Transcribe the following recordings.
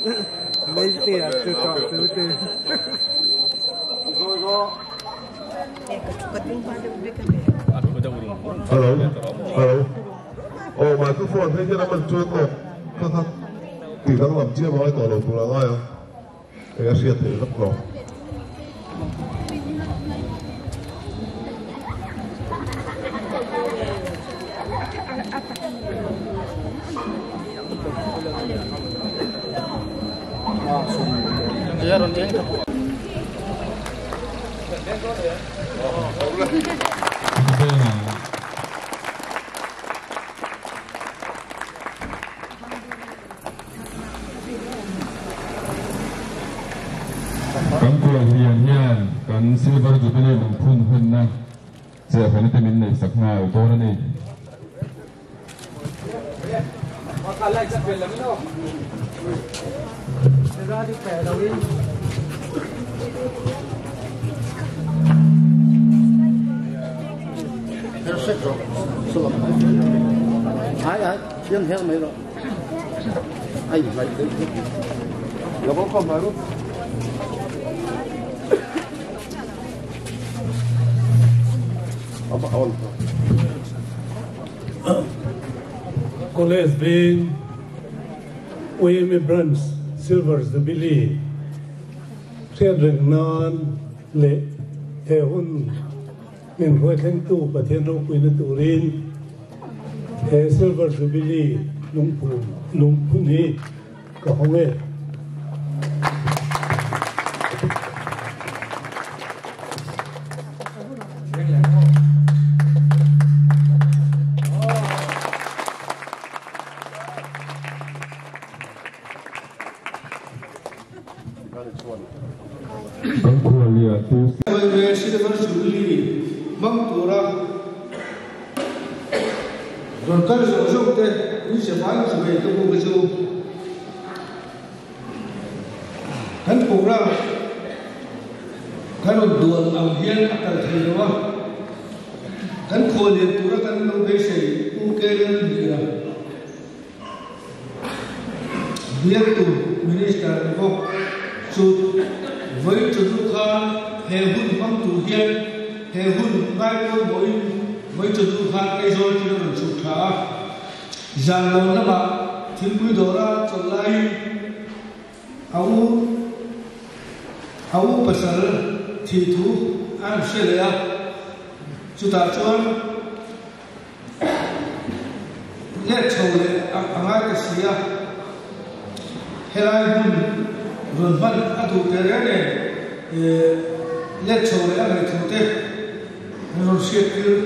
Hello hello aw microphone hei hian a man chuan maw kha kha tih danglam chiam a ngai tawh lo tur a ngai ang hei a hriat theih vek lo. Kan Kawlhlian hian kan Silver Jubilee lungphun hunna Chehfel te min neihsak nghal dawn a ni. College Veng YMA Branch Silver Jubilee hriat reng nan leh he hun min hruai thlengtu Pathian ropuina turin he Silver Jubilee lungphum lungphun hi ka hawng e. Kan khualia tu. Railway Silver Jubilee hmang tura rawn kal zawng zawng te in sefai chuvei ka bu hi chu kan program kan rawn duan ang hian a kal thei lo a, kan khual lian tura kan lo beisei Pu Kellen Hlira biaktu Minister ni bawk chu vawi chawhnu khan he hun hmang tur hian he hun ngaipawimawhin vawi chawhnu khan Aizawl chu a rawn chhuk thla a. Zan lawn lamah thingpui dawra chawlh laiin a u a u pasal thih thu a han hre leh a, chutah chuan let chho leh a ngai ta si a, helai hmun rawn hman a duh teh reng nen let chho leh a ngaih thu te an rawn hriat tir.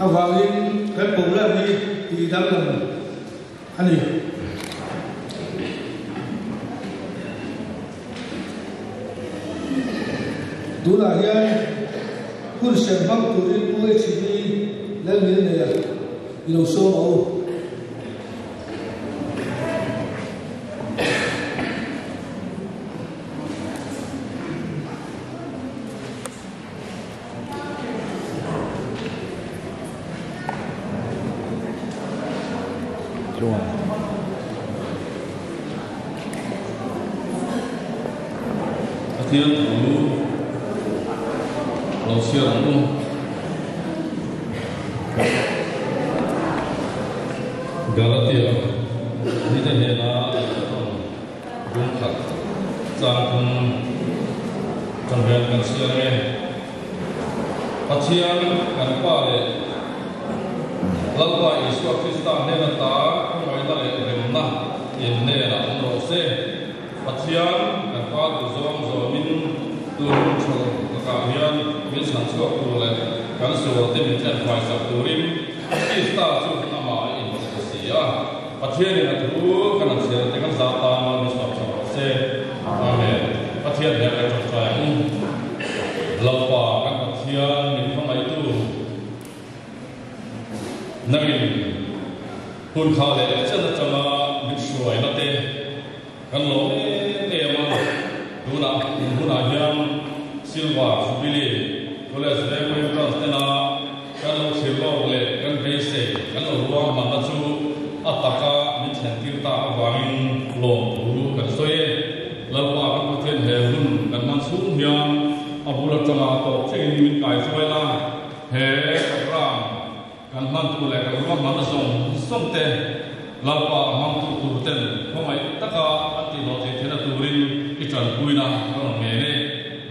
Avangin kan program hi tih danglam a ni. Tunah hian hun sem hmang turin Pu HV Lalmilneia i lo sawm a u. Pathian thu lo chhiar ang u. Galatia mite hnena lehkhatawng bung khat chang thum tang hian kan chhiar ang e. Pathian kan Pa leh Lalpa Isua Krista hnen ata khawngaihna leh remna in hnenah awm rawh se. Pathian kan Pa duhzawng zawmin tun hun tha lo takah hian min chhan chhuak tur leh kan sualte min tlenfai sak turin Krista chu amah a inpe ta si a. Pathianin a thu kan an chhiar te kan zah tan a min sawm sak rawh se. Amen. Pathian hian kan tawngtai ang u. Lalpa kan Pathian min hmangaihtu nangin hun kha leh chen atanga min hruaina te kan lawm em em a. Tunah in hunah hian Silver Jubilee College Vengpui Branch tena kan lo thlir lawk leh kan beisei kan lo ruang hmanna chu a taka min thlen. thlen tir tak avangin lawmthu kan sawi e. Lalpa kan Pathian he hun kan hman chhung hian a bul atanga tawp thlengin min kaihruai la, he program kan hman tur leh kan ruahmanna zawng zawng te Lalpa a hmangtu tur ten khawngaih taka an tihhlawhtlin theihna turin i tanpuina ka rawn ngen e.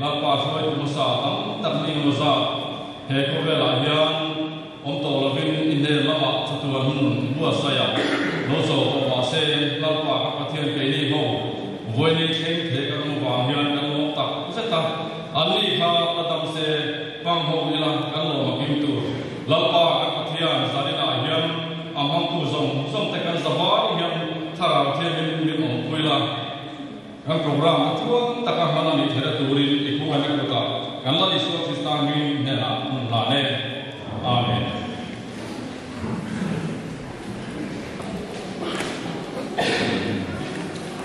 Lalpa hruaitu hmasa tam tak ni emaw zat he khawvelah hian Awm tawh lovin i hnen lamah chatuan hun buatsaih a lo chawl tawh mah se, Lalpa ka Pathian keini ho vawiin thleng thei kan awm vang hian kan lawm tak zet a, anni kha la dam se, pang ho ila kan lawm a kim tur. Lalpa kan Pathian zaninah hian a hmangtu zawng zawng te kan zavai hian thlarau thiangin min awmpui la. Kan program a tluang taka hman a nih theihna turin i khuaina kutah kan Lal Isua Krista hming hnenah hmun hlan e. Amen.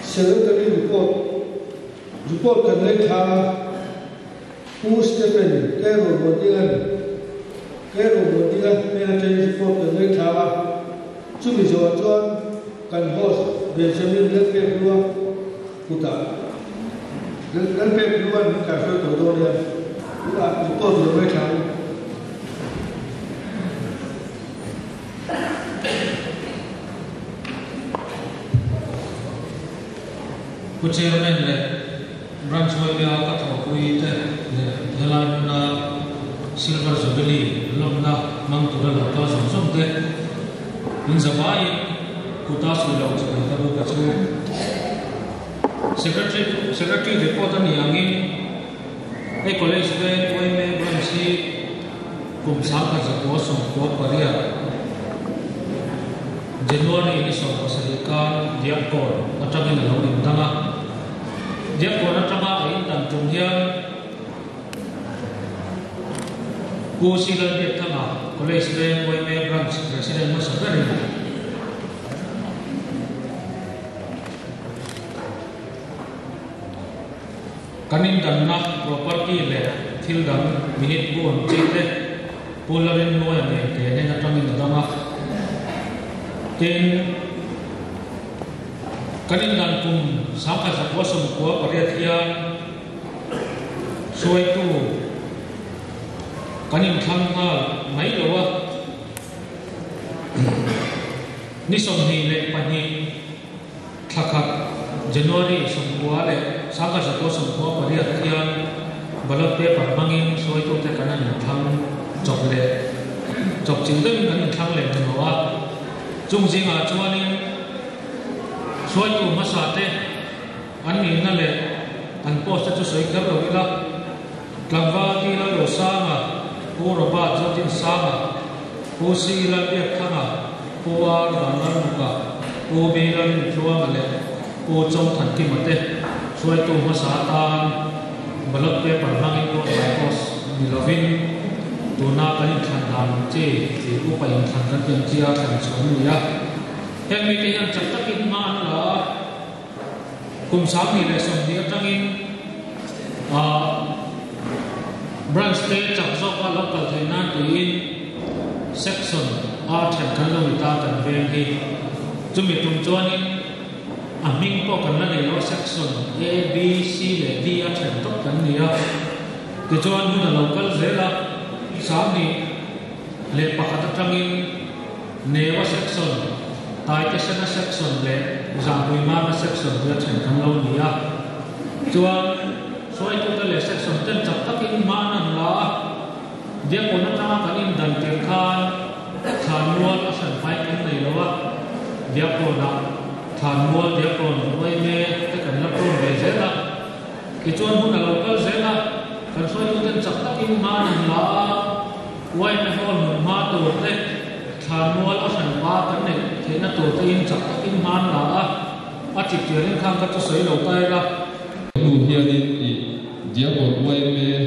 Secretary report Report kan ngaithla a, Pu Stephen Keirobodinga'n Keirobodinga hmel atangin report kan ngaithla a, chumi zawhah chuan Kan host Benjamin Lalpekhlua kutah Lalpekhlua'n min kaihruai tawh dawn nia, tunah report lo ngaithla ang. Pu Chairman leh Branch Yma ka thawhpui te leh helai hmuna Silver Jubilee lawmna hmang tura lo kal zawng zawng te in zavaiin kuta sawi loh chu kan ka buk a chu. Secretary Secretary report a nih angin hei College veng yma Branch hi kum 1998 January ni 17 khan Diakkawn atangin a lo indang a. Diakkawn atanga a indan tum hian Pu Sigal Biakthanga, College Veng yma Branch President hmasa berin kan indanna property leh thil dang minute bu ang chi te Pu Larinmawia nen ke hnen atangin a dang a. Tin, kan indan kum 1998 hian Hruaitu kan inthlang nghal mai lo a, ni 22 thla khat January 1998 hian ballot paper hmangin hruaitute kan han inthlang chawp leh chawp chilh deuhin kan inthlang leh hnu a, chung zingah chuanin hruaitu hmasate An nihna leh an post te chu sawi kher lo ila, Tlangval Ti Lalrosanga, Pu Robert Zotinsanga, Pu Si Lalbiakthanga, Pu R Vanlalmuka, Pu B Lalrintluanga leh Pu Chawngthankima te hruaitu hmasa atan ballot paper hmangin vote by post ni lovin tuna kan inthlan dan ang chi tih upa inthlan kan ti ang chi a thlan chhuah an ni a. Heng mite hian chak takin hma an la a. Kum 2020 atangin Branch te chak zawka lo kal theih nan tiin Section a then kan lo ni ta kan veng hi. Chumi tum chuanin a hming pawh kan la nei lo a Section A, B, C leh D a then tawp kan ni a. Tichuan hun a lo kal zel a, 21 atangin Newa Section, Taitesena Section leh Zahpuimama Section hi a then kan lo ni a. Chuan hruaitute leh Section ten chak takin hma an han la a, Diakkawn atanga kan indan tir khan Thlanmual a hran fai kan nei lo a, Diakkawnah Thlanmual, Diakkawn, Ruaime te kan la prawn ve zel a. Tichuan hun a lo kal zel a, kan hruaituten chak takin hma an han la a, Yma Hall hmun hma tur te, thlanmual a hran pa kan neih theihna tur te in chak takin hma an la a, a chip tialin khan ka chu sawi lo ta ila. Hnu hianin i Diakon yma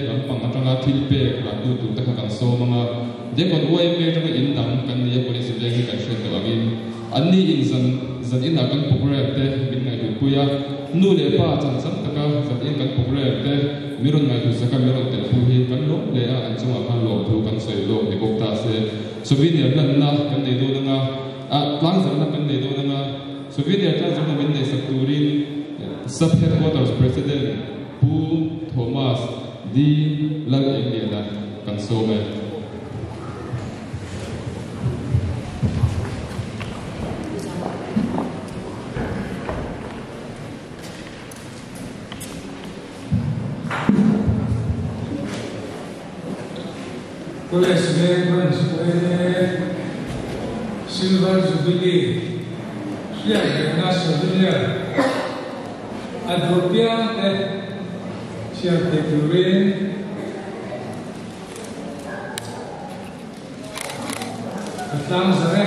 lampang atanga thil pek lah tu tur te kha kan sawm ang a, Diakon yma atanga in dang kan nei a Police veng hi kan hriat tawh angin anni in zan zan inah kan programme te min ngaihhlut pui a, nu leh pa chan chan taka zan in kan programme te min rawn ngaihhlut zaka min rawn telh pui hi kan lawm hle a, an chungah khan lawmthu kan sawi lawk ni bawk ta se. Souvenir lanna kan nei dawn anga, ah tlangzarhna kan nei dawn anga. Souvenir tlangzawmna min neihsak turin Sub Headquarters President Pu Thomas D. Lalengliana kan sawm e. College Veng Branch YMA Silver Jubilee hriat rehna souvenir a duh piang te chhiar thei turin ka tlang zar e.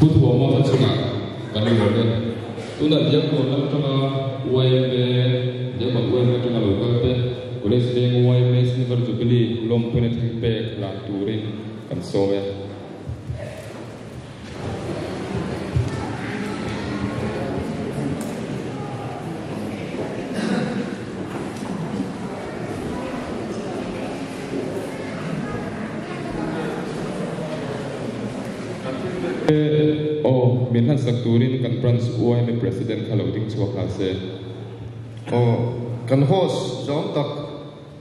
Pu Thuama ka chungah kan lawm e. Tunah Diakkawn lam atanga YMA, Diakkawn YMA atanga lo kal te, College Veng YMA Silver Jubilee lawmpuina thil pek hlan turin kan sawm e. Aw, min hlansak turin kan Branch YMA President kha lo ding chhuak nghal se. Aw, kan host zawng tak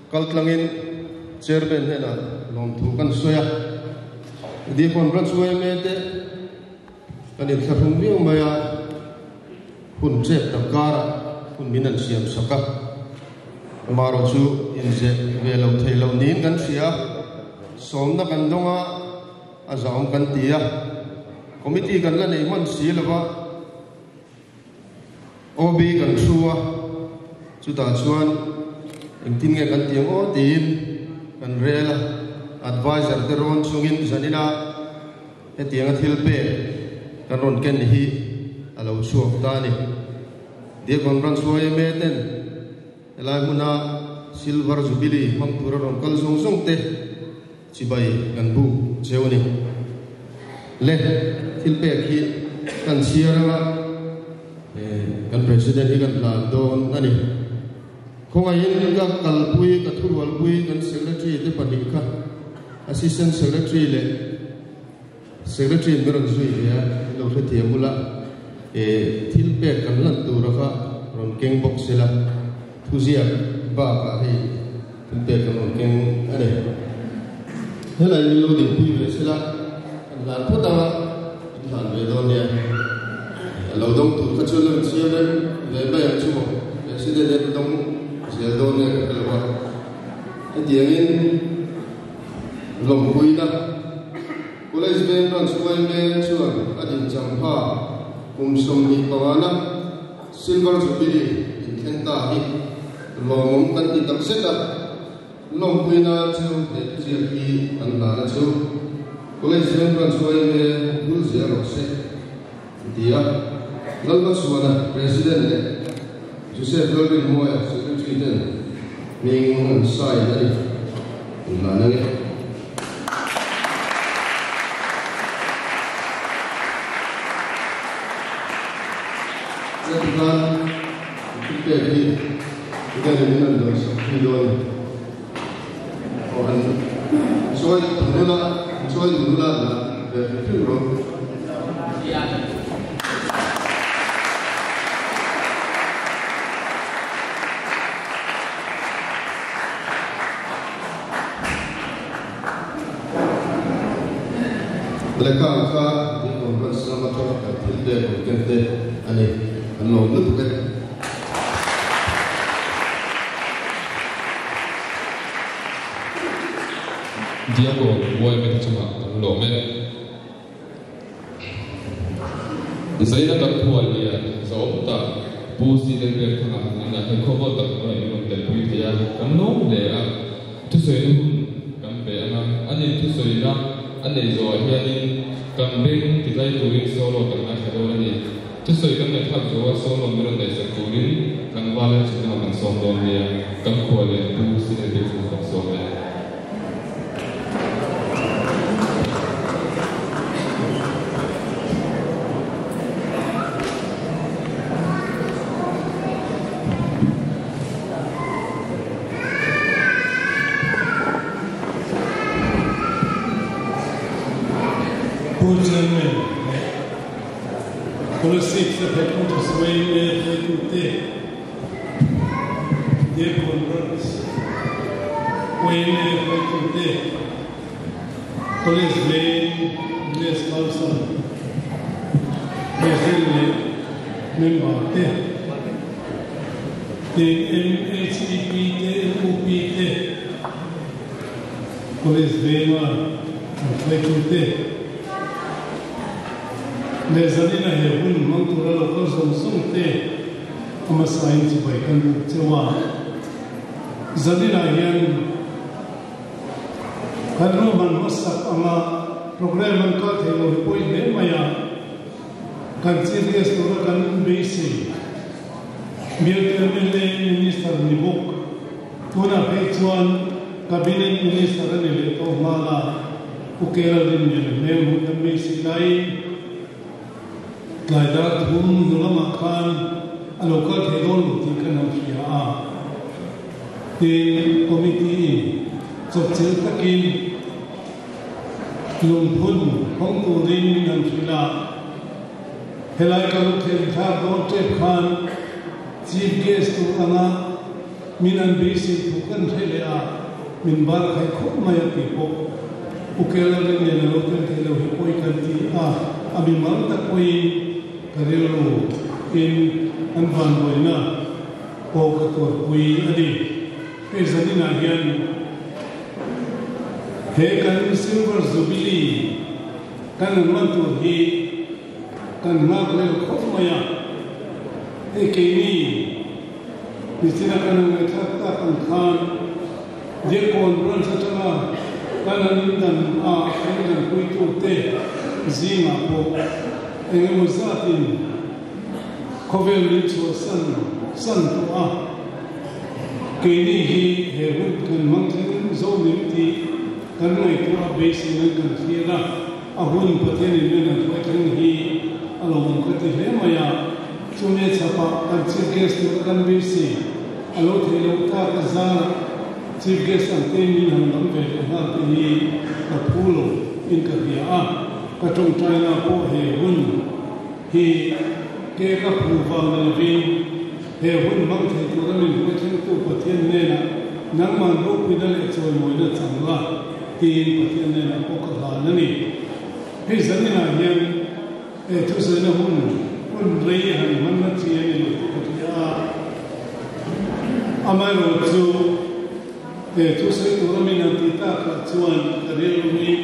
kaltlangin Chairman hnenah lawmthu kan sawi a. Diakon Branch YMA te kan inthlahrung viau mai a, hun chep tak karah hun min an siam sak a. Amaherawh chu inzeh ve lo thei lo niin kan hria a, sawmna kan dawng a, a zahawm kan ti a. Committee kan la nei hman si lo va, OB kan thu a, chutah chuan engtin nge kan ti ang aw tiin kan rel a, advisor te rawn chungin zanina hetianga thil pek kan rawn ken hi a lo chhuak ta a ni. Diakon Branch YMA ten helai hmuna Silver Jubilee hmang tura rawn kal zawng zawng te chibai kan buk cheu a ni. Le thil pek hi kan chhiar anga kan President hi kan hlan dawn a ni. Khawngaihin ka kalpui, ka thurualpui kan Secretary te pahnih kha Assistant Secretary leh Secretary in min rawn zui ve a, min lo hrethiam ula, eh thil pek kan lan tura kha rawn keng bawk sela, thuziak bakah hei thil pek kan rawn keng a ni. Helai min lo dinpui ve sela, kan hlan phawt anga min hlan ve dawn nia. A lo dawng tur kha chuan lo inchhiar reng ve mai ang chu maw, President hian a dawng zel dawn nge ka hre lo a. Hetiangin. Lawmpuina College Veng Branch YMA chuan a dinchang pha kum 25na Silver Jubilee inthleng ta hi lawmawm kan ti tak zet a, lawmpuina chu he thuziak hi an hlana chu College Veng Branch YMA bul zel rawh se ti a, Lalhmachhuana President leh Joseph Lalrinmawia Secretary ten hming an sign a ni. Inhlan a ni. Heti khan thil pek hi Uganda min an dawn sak pui dawn a ni. Aw han chawi dun ula, chawi dun ula la ve hrim hrim rawh. Lehkha ang kha min rawn hman siam atanga kan thil pek rawn ken te a ni. Kan lawm lutuk e. Diago YMA te chungah kan lawm e. Zaina kan khual lian zawm tak Pu Stephen Biakthanga an ah hian khawvawl tak hnuaiah min rawn telpui thei a, kan lawm hle a. Thusawina hun kan pe ang a, anin thusawina a nei zawhah hianin kan beng titlai turin solo kan ngaithla dawn a ni. Thusawi kan ngaihthlak zawha solo min rawn neihsak turin tlangval leh chhunhma kan sawm dawn nia, kan khual lian Pu Stephen Biakthanga kan sawm e. Chairman leh Kolasib Headquarters yma hruaitute, Diakkawn Branch yma hruaitute, College Veng Village Council President leh member te, tin MHEP te, MUP te, College Venga an hruaitute leh zanina he hun hmang tura lo kal zawng zawng te a hmasain chibai kan buk cheu a. Zaninah hian kan ruahman hmasak anga programme an kal thei lo hi pawi hle mai a, kan Chief Guest tura kan beisei Bialtu mla Minister ni bawk. Tunah phei chuan Cabinet Minister a ni leh tawh nghal a, Pu Kela Rinlian hmel hmuh kan beisei laiin tlai dar thum hnu lamah khan a lo kal thei dawn lo tih kan han hria a. Tin, Committee in chawpchilh takin lungphun hawng turin min han hrilh a, helai ka lu thei thlak dawn tep khan Chief Guest tur anga Min an beisei thu kan hre leh a, min bar khai khawp mai a tih pawh Pu Kela rin nen a lo tel thei lo hi pawi kan ti a, a mi mal tak pawhin ka rilru in an vanbuaina pawh ka tuarpui a ni. Hei zaninah hian he kan Silver Jubilee kan han hman tur hi kan nghak lel khawp mai a, hei keini Nichina kan han ngaihthlak tak ang khan Diakkawn Branch atanga kan han indan a kan indanpuitute zingah pawh eng emaw zatin khawvel min chhuahsan san tawh a, keini hi he hun kan hmang thleng zo nim tih kan ngaihtuah a beiseiin kan thlir a, a hun Pathianin min han hruai thleng hi a lawmawm ka ti hle mai a. Chumi chhapah kan Chief Guest tur kan beisei a lo theih loh tak a zarah Chief Guest ang te min han lam ve leh nghal te hi ka phu lo in ka hria a, ka tawngtaina pawh he hun hi ke ka phu vang ni lovin he hun hmang thei tura min hruai thlengtu Pathian hnenah nangman ropuina leh chawimawina chang la tiin Pathian hnenah pawh ka hlan a ni. Hei zaninah hian He thusaina hun hun rei han hman na chi a ni lo tih ka hria a, amaherawhchu he thusawi tura min han tih takah chuan ka rilruin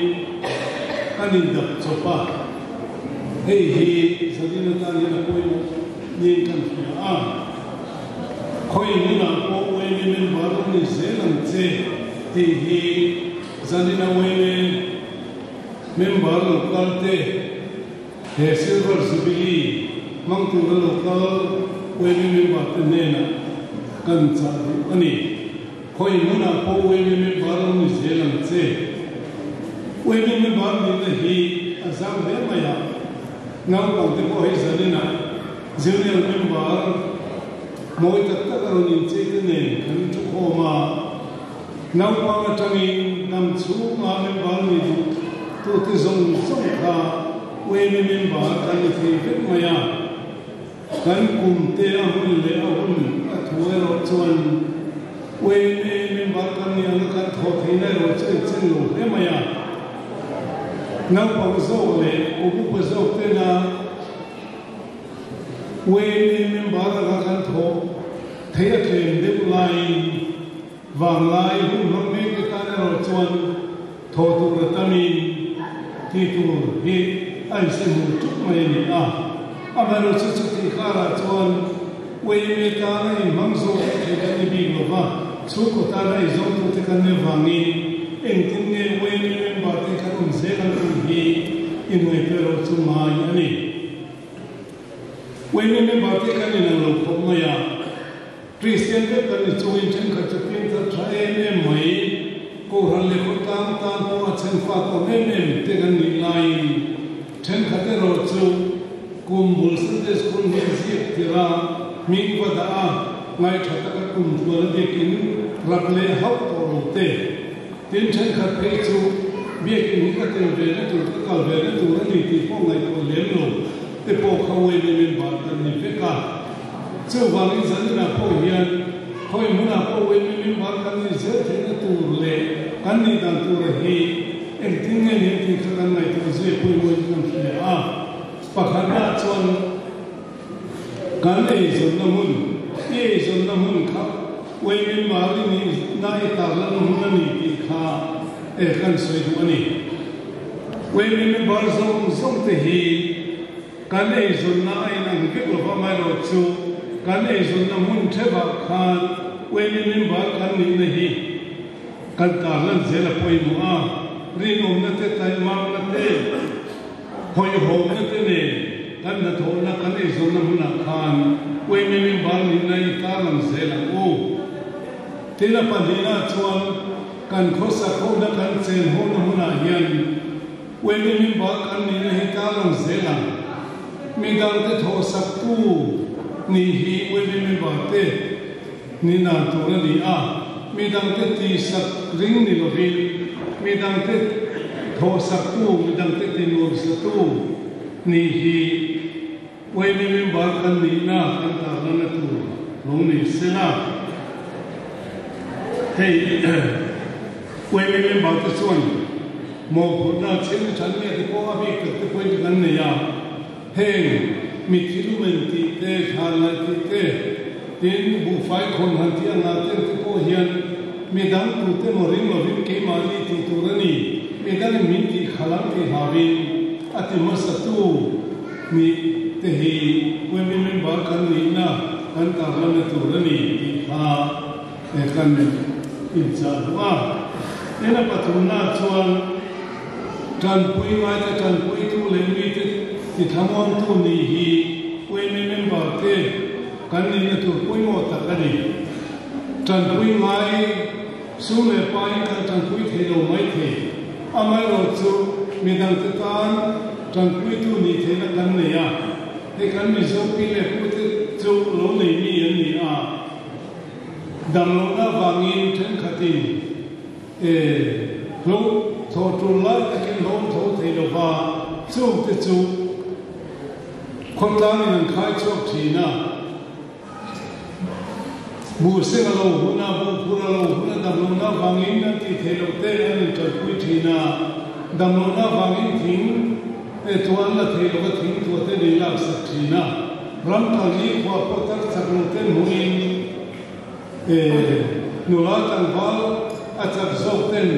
an indap chawp a, hei hi zanin atan hian a pawimawh niin kan hria a, khawi hmunah pawh yma member an ni zel ang che tih hi zanina yma Member local te he Silver Jubilee hmang tura local yma member te hnenah kan chah duh a ni. Khawi hmunah pawh yma member lo ni zel ang che. Yma member nihna hi a zau hle mai a, naupang te pawh hei zaninah junior member mawi tak tak a rawn inchei te nen kan thukhawm a. Naupang atangin dam chhunga member ni duh tute zawng zawng kha yma member kan ni thei vek mai a. Kan kum te a hun leh a hun a thu erawh chuan yma member kan ni anga kan thawh theihna erawh chu enchen lo hle mai a. Naupang zawk leh kum upa zawk tena yma member anga kan thawh theih a tlem deuh laiin, Vanglai hun hmang mek te tan erawh chuan thaw tur a tamin tih tur hi a inse hmuh ṭup mai a ni a. Amaherawhchu chutih karah chuan yma tana inhmang zawk te thei kan ni bik lo va, chhungkaw tana eizawngtute kan ni avangin engtin nge yma member te kan awm zel ang tih hi inngaihtuah erawh chu ngai a ni. Yma member te kan inang lo khawp mai a. Kristian vek kan ni chungin thenkhat chu piangthar tha em em mai, Kohhran leh khawtlang tan pawh a chhenfak awm em em te kan nih laiin thenkhat erawh chu kum bul Sunday School hming ziak tirh a hming va dah a, ngaitha taka kum tluan a biakin rap leh hauh tawh lo te. Tin thenkhat phei chu. Biakin hi ka tel ve na tur, ka kal ve na tur a ni tih pawh ngaihtuah lem lo te pawh kha yma member kan ni vek a. Chuvangin zaninah pawh hian khawi hmunah pawh yma member kan nih zel theihna tur leh kan nih dan tura hi engtin nge ni tih kha kan ngaihtuah zui pawimawhin kan hria a. Pakhatnaah chuan kan eizawnna hmun, i eizawnna hmun kha yma member i nihna i tarlanna hmun a ni tih kha e kan sawi duh a ni. Yma member zawng zawng te hi kan eizawnna a inang vek lo va, amaherawhchu kan eizawnna hmun theuhah khan yma member kan nihna hi kan tarlan zel a pawimawh a, rinawmna te, taihmakna te, Hawihhawmna te nen kan hnathawhna kan eizawnna hmunah khan yma member nihna i tarlang zel ang u. Tin a pahnihna chuan kan khawsak hona kan chen hona hmunah hian yma member kan nihna hi tarlang zel ang. Midangte thawhsaktu nih hi yma member te ni dan tur a ni a, midangte tihsak ring ni lovin midangte thawhsaktu, midangte tinuamsatu nih hi yma member kan nihna kan tarlana tur lo ni sela. Hei yma member te chuan mawhphurhna thil than nge te pawh a bik tak te pawhin kan nei a. Heng mithilumen tih te, thlan laih tih te, tin buhfai khawn han tih anga ten te pawh hian midang tute maw ring lovin keimahni tih tur a ni, midangin min tih khalh ang tih hlauhin a ti hmasatu nih te hi yma member kan nihna kan tarlanna tur a ni tih kha kan inchah duh a. Tin a pathumna chuan. Tanpui ngaite tanpuitu leh mite tithlamuangtu nih hi yma member te kan nihna tur pawimawh tak a ni. Tanpui ngai sum leh pain kan tanpui thei lo mai thei. Amaherawhchu midangte tan tanpuitu nih theihna kan nei a, hei kan Mizo pi leh pute chu lo nei mi an ni a, damlohna avangin thenkhatin, E, hlo tho tul lai takin hlo an tho thei lo va, chungte chu khawtlangin an khai chhuak thin a. Buhseng a lo hun a, buhphur a lo hun a, damlohna avangin an tih theih loh te an inṭanpui thin a. Damlohna avangin thing e chu an la thei lo va, thing tuah te an inlaksak thin a. Ram kal ni khuah pawh tar chak lo te hmuhin, E, nula tlangval a chak zawk ten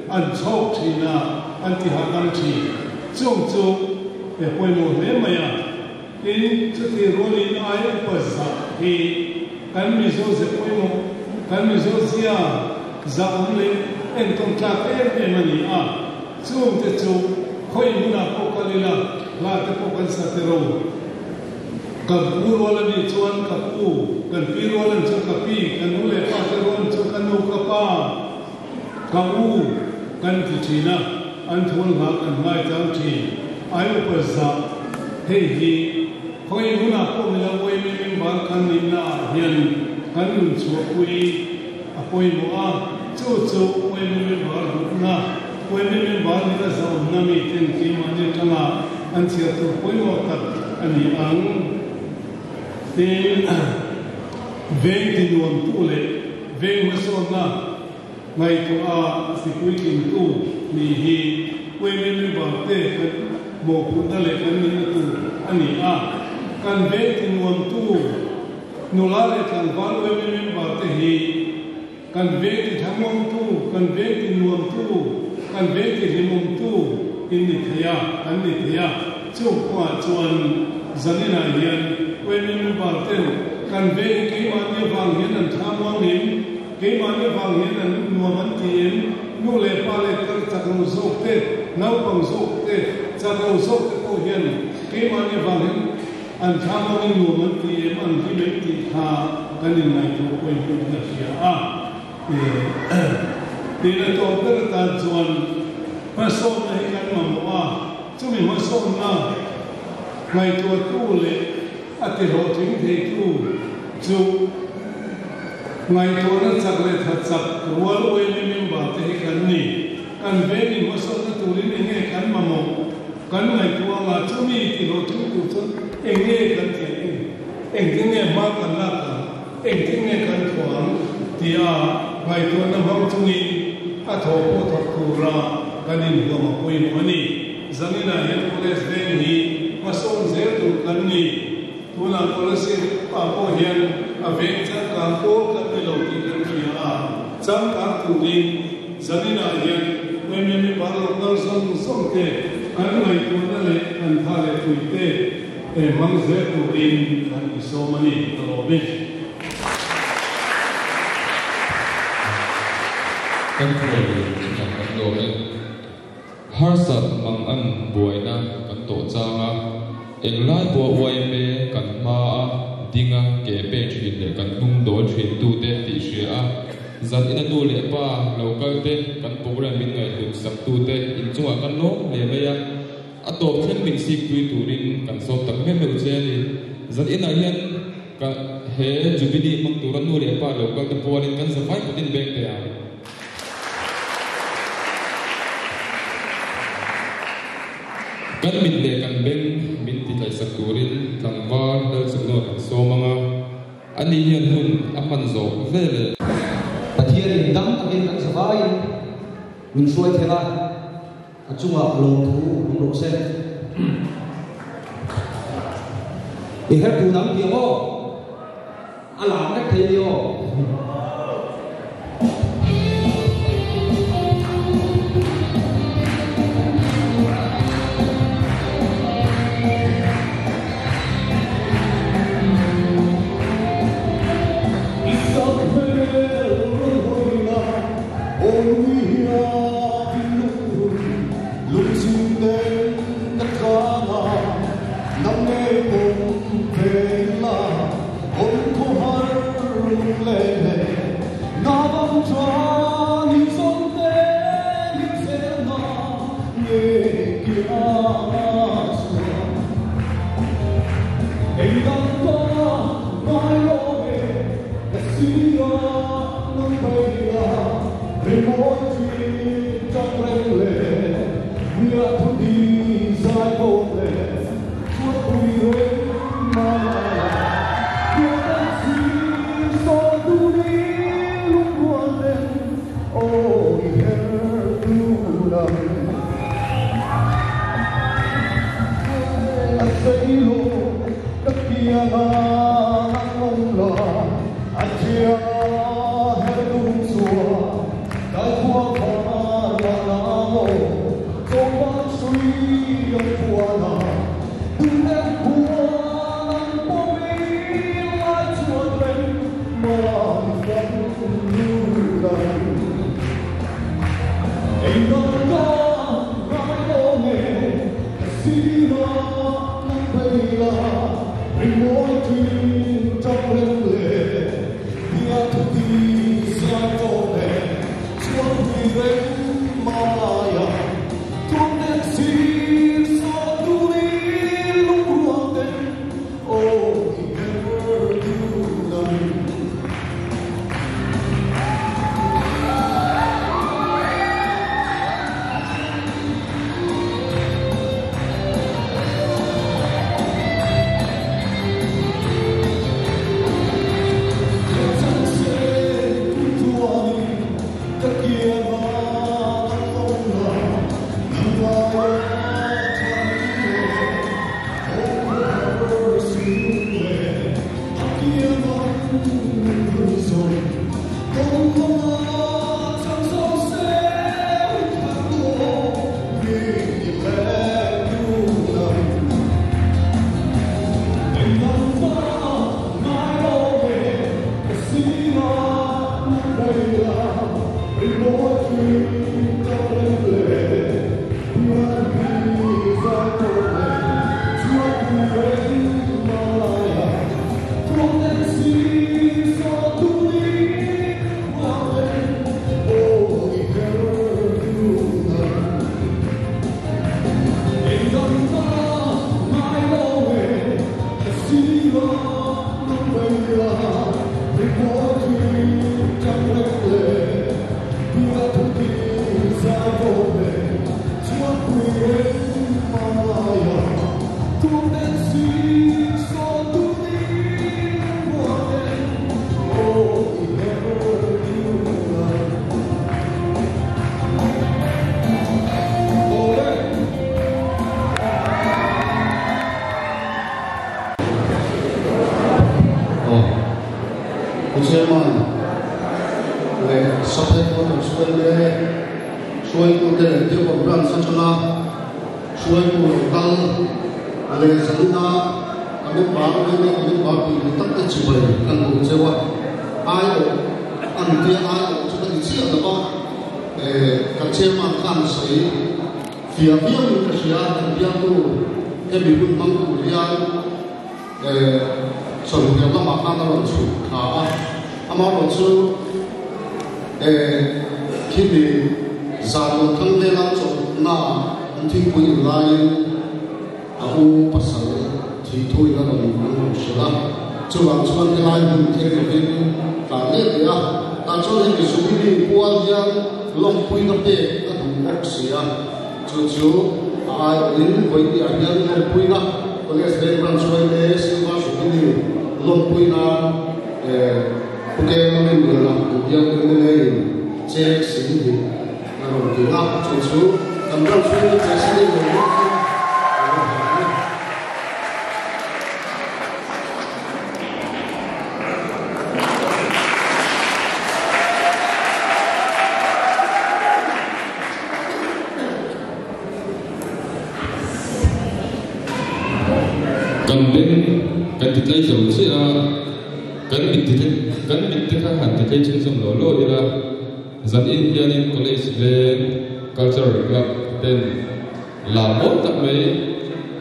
an chhawk thin a, an ti hahdam thin. Chung chu e pawimawh hle mai a. Tin, chuti rualin ai upa zah hi kan Mizo ze pawimawh, kan Mizo zia zah awm leh entawn tlak em em a ni a. Chung te chu khawi hmunah pawh kal ila, hla te pawh kan sa te ro. Ka pu rual a nih chuan ka pu, kan pi rual a nih chuan ka pi, kan nu leh pa te rual a nih chuan ka nu, ka pa, ka u kan ti thin a, an thual nghah kan ngai chang thin. Ai upa zah, hei hi khawi hunah pawh mila yma member kan nihna ah hian kan nun chhuahpui a pawimawh a, chu chu yma member duhna, yma member nihna zahawmna miten keimahni atanga an chhiar tur pawimawh tak a ni ang. Tin, veng tinuamtu leh veng hmasawnna ngaihtuah a tipuitlingtu nih hi yma member te kan mawhphurhna leh kan nihna tur a ni a. Kan veng tinuamtu nula leh tlangval yma member te hi kan veng tithlamuangtu, kan veng tinuamtu, kan veng tihlimawmtu in ni thei a, kan ni thei a. Chung kawngah chuan zaninah hian yma member ten kan veng hi keimahni avang hian an thlamuang em, keimahni avang hian an nuam an ti em, nu leh pa leh tar chak lo zawk te, naupang zawk te, chak lo zawk te pawh hian keimahni avang hian An thlamuangin nuam an ti em, an hlim em tih kha kan inngaihtuah pawimawh in a hria a. Tiin a tawp ber atan chuan hmasawnna hi kan mamawh a, chumi hmasawnna ngaihtuahtu leh a tihlawhtling theitu chu ngaihtuahna chak leh tha chak rual yma member te hi kan ni. Kan vengin hmasawnna turin eng nge kan mamawh? Kan ngaihtuah anga chumi tih hlawhtling tur chuan eng nge kan thiam eng? Engtin nge hma kan lak ang? Engtin nge kan thawh ang? tia ngaihtuahna hmang chungin a thawh pawh thawk tura kan inhuam a pawimawh a ni. Zaninah hian College veng hi hmasawn zel tur kan ni. Tunah Kolasib ah pawh hian a veng changkang pawl kan ni lo tih kan hria a, changkang turin zaninah hian yma bar local zawng zawng te kan ngaihtuahna leh kan tha leh pui te hmang zel turin kan insawm a ni, ka lawm e. Kan khuallian chungah kan lawm e. Harsat mang an buaina kan tawh chang a, englai pawh yma kan hma a ding a ke pe thin leh kan hnung dawl thin tute tih hria a, zan ina nu leh pa lo kal te kan program min ngaihhlut sak tute inchungah kan lawm hle mai a, a tawp thleng min sik pui turin kan sawm tak meuh meuh che a ni. Zan inah hian ka he Jubilee hmang tura nu leh pa lo kal te pualin kan zavai kawtin beng teh ang. Kan mit leh kan beng min ti tlaihsak turin tlangval lal chuknaw kan sawm ang a, ani hian hun a hman zawh ve leh. Pathianin dam takin kan zavaiin min hruai thleng a, a chungah lawmthu awm rawh se. I hertu dang ti ang aw. A lam vek thei ni aw. Aw Pu Chairman leh Sub Headquarters YMA hruaitute leh Diakon Branch atanga hruaitu lo kal leh zanina ka member YMA ka member tih ni tak te chibai kan duh cheu a, aiawh an tia aiawh chu ka ni chiah lo va, kan Chairman khan sawi. Fiah viauin ka hria, kan bialtu hemi hun hmang tur hian chawlhniam lamah khan a rawn chhuk thla a, amaherawh chu khimi zan lo thang vela chawlhna an thingpui in laiin a u pasal thih thuin a rawn an rawn hrilh a, chuvang chuan helai hun thleng lovin tlan let leh a, tah chuan hemi Jubilee pual hian lawmpuina pek a duh bawk si a, chu chu a aiawhin vawiin ah hian lawmpuina College Veng Branch YMA Silver Jubilee lawmpuina Pu Keng Rinliana an biak mla in chek 20 a rawn ti a, chu chu kan Branch YMA President lo bawkin a lo ha a ni. Kan beng kan ti tlei zo chiah a, kan mit ti kan mit te kha han ti tlei chhunzawm lo lo ila, zan in hianin college veng cultural club ten La mawi tak mai,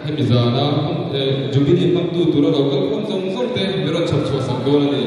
hemi zana Jubilee hmangtu tura lo kal khawm zawng zawng te min rawn chhawp chhuah sak dawn a ni.